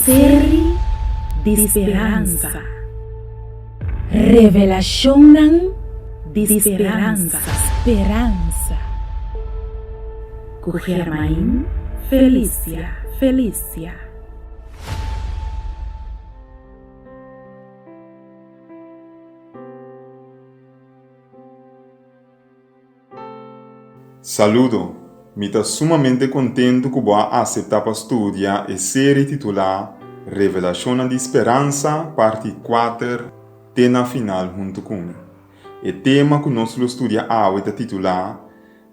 Seri di speransa. Revelashonnan di speransa. Speransa. Ku Germain Felicia Felicia. Saludo! Mi ta sumamente kontentu ku bo a aseptá pa studia e seri titulá Revelashonnan di Speransa, parti kuater, te na final huntu ku mi. E tema ku nos lo studia awe ta titulá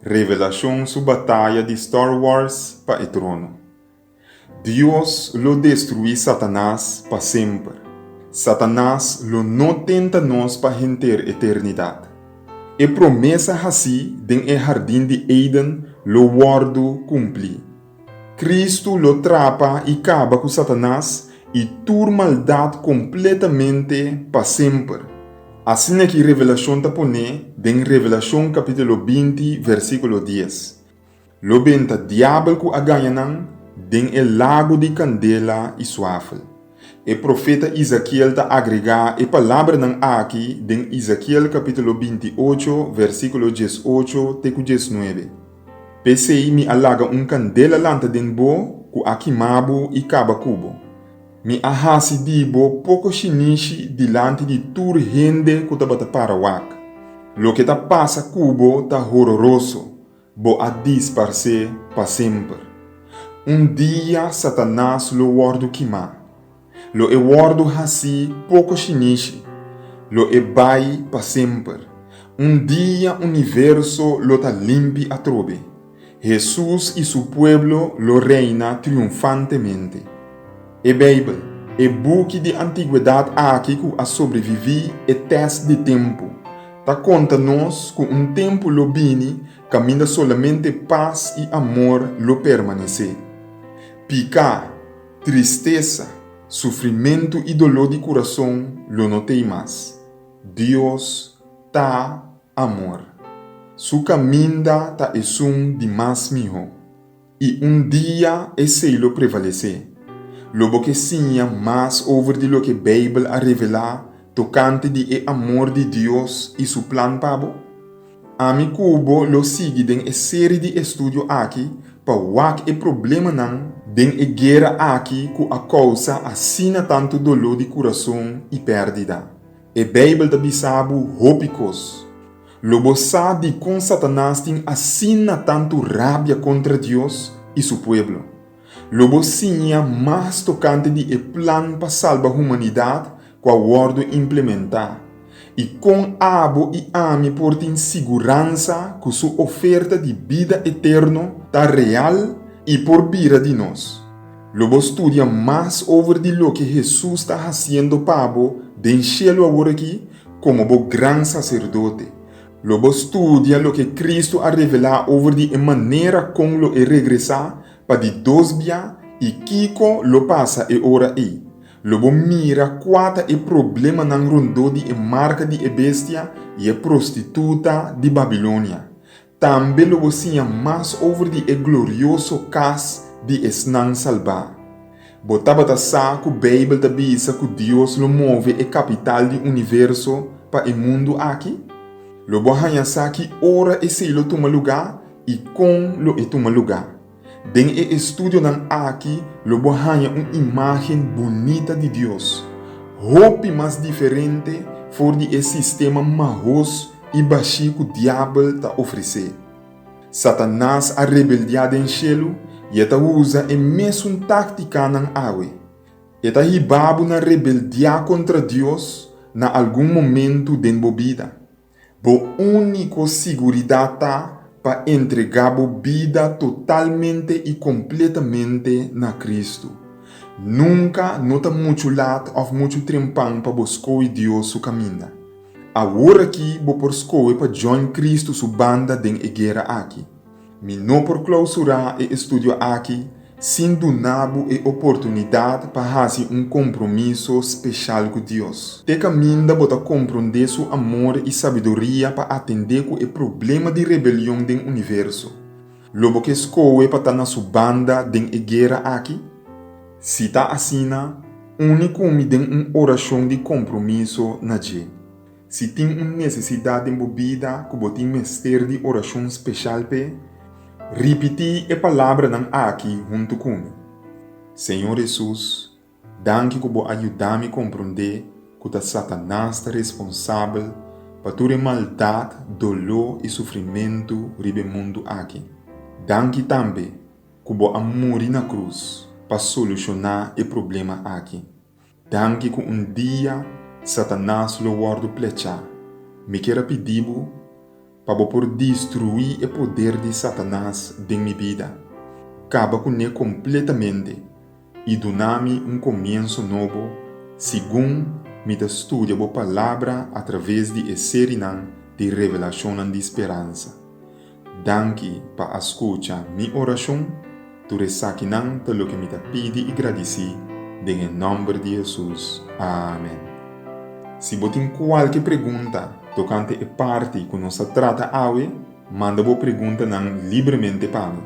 Revelashon su Bataya di Star Wars pa e Trono. Dios lo destruí Satanas pa semper. Satanas lo no tenta nos pa henter eternidat. E promesa hasí den e hardin di Eden lo wòrdu kumplí. Kristu lo trapa i kaba ku Satanas i tur maldat kompletamente pa semper. Asina ki Revelashon ta pon'é den Revelashon kapítulo 20 versíkulo 10. Lo benta diabel ku a gaña nan den e lago di kandela i suafel. E profeta Izakiel ta agregá e palabranan aki den Izakiel kapítulo 28, versíkulo 18 te ku 19, P'esei mi a laga un kandela lanta den bo ku a kima bo i kaba ku bo. Mi a hasi di bo poko shinishi dilanti di tur hende ku tabata para wak. Loke ta pasa ku bo ta hororoso, Bo a disparsé pa semper. Un dia Satanas lo wòrdu kimá. Lo e wòrdu hasí poko shinishi. Lo e bai pa semper. Un dia universo lo ta limpi atrobe. Hesus i su pueblo lo reina triunfantemente. E Beibel, e buki di antigwedat aki ku a sobreviví e tèst di tempu, ta konta nos ku un tempu lo bini kaminda solamente pas i amor lo permanesé. Piká, tristesa, sufrimentu i doló di kurason lo no t'ei mas. Dios ta amor. Su kaminda ta esun di mas mihó. I un dia esei lo prevalesé. Lo bo ke siña mas over di loke Beibel a revelá tokante di e amor di Dios i su plan pa bo? Ami ku bo lo sigui den e seri di estudio aki pa wak e problemanan den e guera aki ku a kousa asina tantu doló di kurason i pèrdida. E Beibel ta bisa bo hopi kos. Lo bo sa dikon Satanas tin asina tantu rabia kontra Dios i su pueblo. Lo bo siña mas tokante di e plan pa salba humanidat ku a wòrdu implementá, i kon abo i ami por tin siguransa ku su oferta di bida eterno ta real i por bira di nos. Lo bo studia mas over di loke Hesus ta hasiendo pa bo den shelu aworakí Komo bo Gran Saserdote, lo bo studia loke Kristu a revelá over di e manera kon lo e regresá pa di dos bia i kiko lo pasa e ora ei. Lo bo mira kua ta e problemanan rondó di e marka di e bestia i e prostituta di Babilonia. Tambe lo bo siña mas over di e glorioso kas di esnan salbá. Bo tabata sa ku Beibel ta bisa ku Dios lo move e kapital di universo pa e mundu aki? Lo bo haña sa ki ora esei lo tuma lugá i kon lo e tuma lugá. Den e estudionan aki lo bo haña un imágen bunita di Dios, hopi mas diferente for di e sistema mahos i bashí ku Diabel ta ofresé. Satanas a rebeldiá den shelu i e ta usa e mesun táktikanan awe. E ta hiba bo na rebeldiá kontra Dios na algun momentu den bo bida. Bo úniko siguridat ta pa entregá bo bida totalmente i kompletamente na Kristu. Nunka no ta muchu lat òf muchu trempan pa bo skohe Dios su kaminda. Aworakí bo por skohe pa join Kristu su banda den e guera aki. Mi no por klausurá e estudio aki sin duna bo e oportunidat pa hasi un kompromiso speshal ku Dios. Te kaminda bo ta komprondé Su amor i sabiduria pa atendé ku e problema di rebelion den universo, lo bo ke skohe pa ta na Su banda den e guera aki? Si ta asina, uni ku mi den un orashon di kompromiso na dje. Si tin un nesesidat den bo bida ku bo tin mester di orashon speshal p'e, ripití e palabranan aki huntu ku mi, Señor Hesus, danki ku bo a yuda mi komprondé ku ta Satanas ta responsabel pa tur e maldat, doló i sufrimentu riba e mundu aki. Danki tambe ku bo a muri na krus pa solushoná e problema aki. Danki ku un dia Satanas lo wòrdu plechá. Mi kier a pidi bo pa bo por destruí e poder di Satanas den mi bida, kaba kuné kompletamente i duna mi un komienso nobo segun mi ta studia bo Palabra atraves di e serinan di Revelashonnan di Speransa. Danki pa a skucha mi orashon, tur esakinan ta loke mi ta pidi i gradisí den e nòmber di Hesus. Amen. Si bo tin kualke pregunta tokante e parti ku nos a trata awe, manda bo preguntanan libremente pa mi.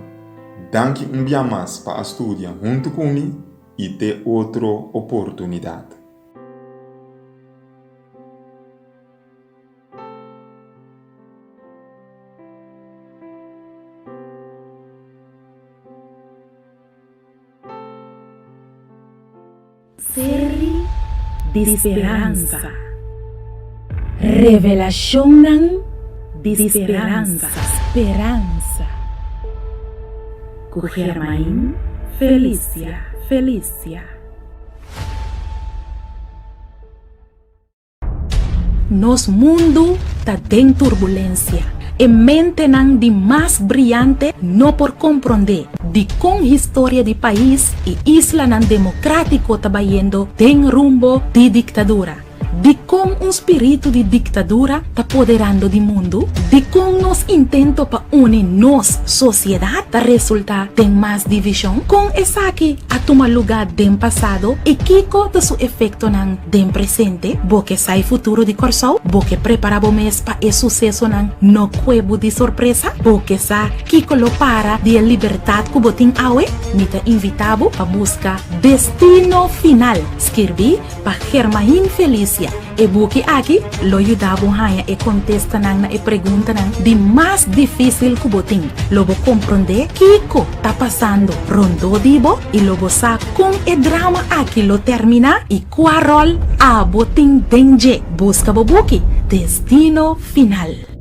Danki un bia mas pa a studia huntu ku mi i te otro oportunidat. Seri di speransa. Revelashonnan di speransa. Speransa. Ku Germain Felicia. Felicia. Nos mundu ta den turbulensia. E mentenan di mas briante no por komprondé dikon historia di pais i islanan demokratiko ta bayendo den rumbo di diktadura. Dikon un spiritu di diktadura ta poderando di mundu? Dikon nos intento pa uni nos sosiedat ta resultá den mas divishon? Kon esaki a tuma lugá den pasado i kiko ta su efektonan Den presente, bo ke sa e futuro di Kòrsou? Bo ke prepará bo mes pa e susesonan no kue bo di sorpresa? Bo ke sa kiko lo para di e libertat ku bo tin awe? Mi ta invitá bo pa buska Destino Final, skirbí pa Germain Felicia. E buki aki lo yuda bo haña e kontestanan na e preguntanan di mas difísil ku bo tin. Lo bo komprondé kiko ta pasando rondó di bo i lo bo sa kon e drama aki lo terminá i kua ròl abo tin den dje. Buska bo buki, Destino Final.